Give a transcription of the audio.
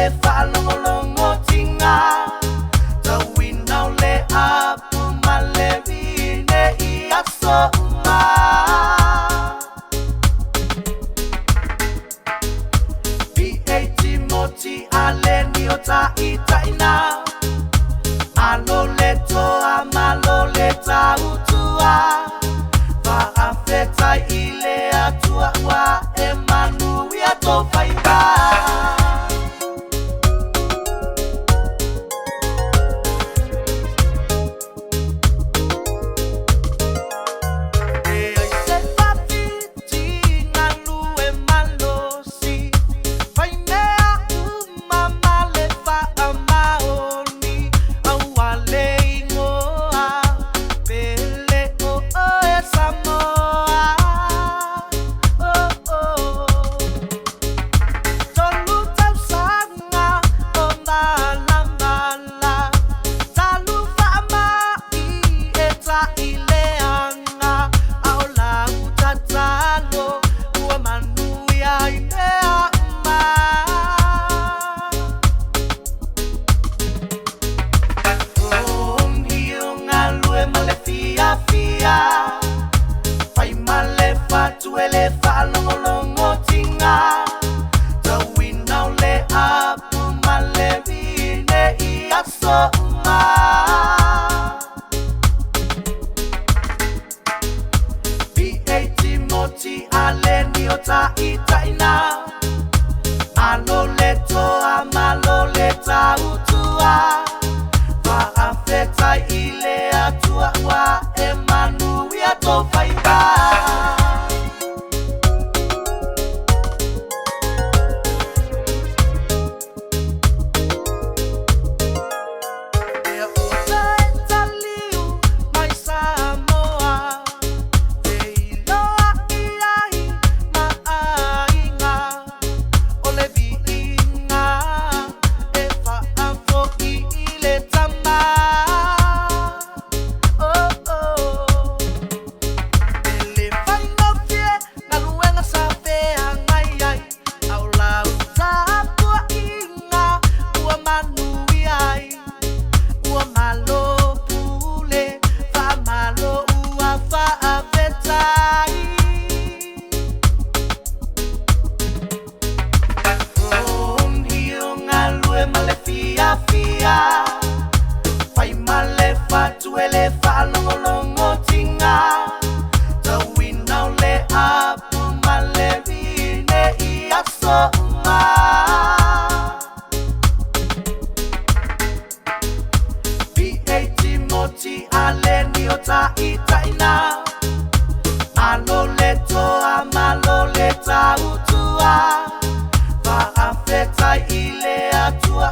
le faalogologo tiga tauina o le apu ma le vine i aso uma. V.A. Timoti aleni o taitaina malo le toa malo le tautua faafetai i le Atua ua e manuia tou faiva. E ai se fafiti galue malosi faimea uma ma le faamaoni aua le igoa pele o oe Samoa. Oh, oh. Tolu tausaga o malamala talu faamai e taileaga a o lau tatalo ua manuia i mea uma. Omio galue ma le fiafia fai ma le fatu e le faalogologo tiga tauina o le apu ma le vine i aso uma. V.A. Timoti aleni o taitaina malo le toa malo le tautua faafetai i le Atua ua e manuia tou faiva. Ea ua taetaliu mai Samoa feiloai ai ma aiga o le viiga e faafoi i le Tama. Oh, oh. E le faigofie galuega sa feagai ai a o lau tapuaiga ua manuia ai ua malo pule faamalo ua faafetai. Omio galue ma le fiafia fai ma le fatu e le faalogologo tiga tauina o le apu ma le vine i aso uma. V.A. Timoti aleni o taitaina malo le toa malo le tautua faafetai i le Atua.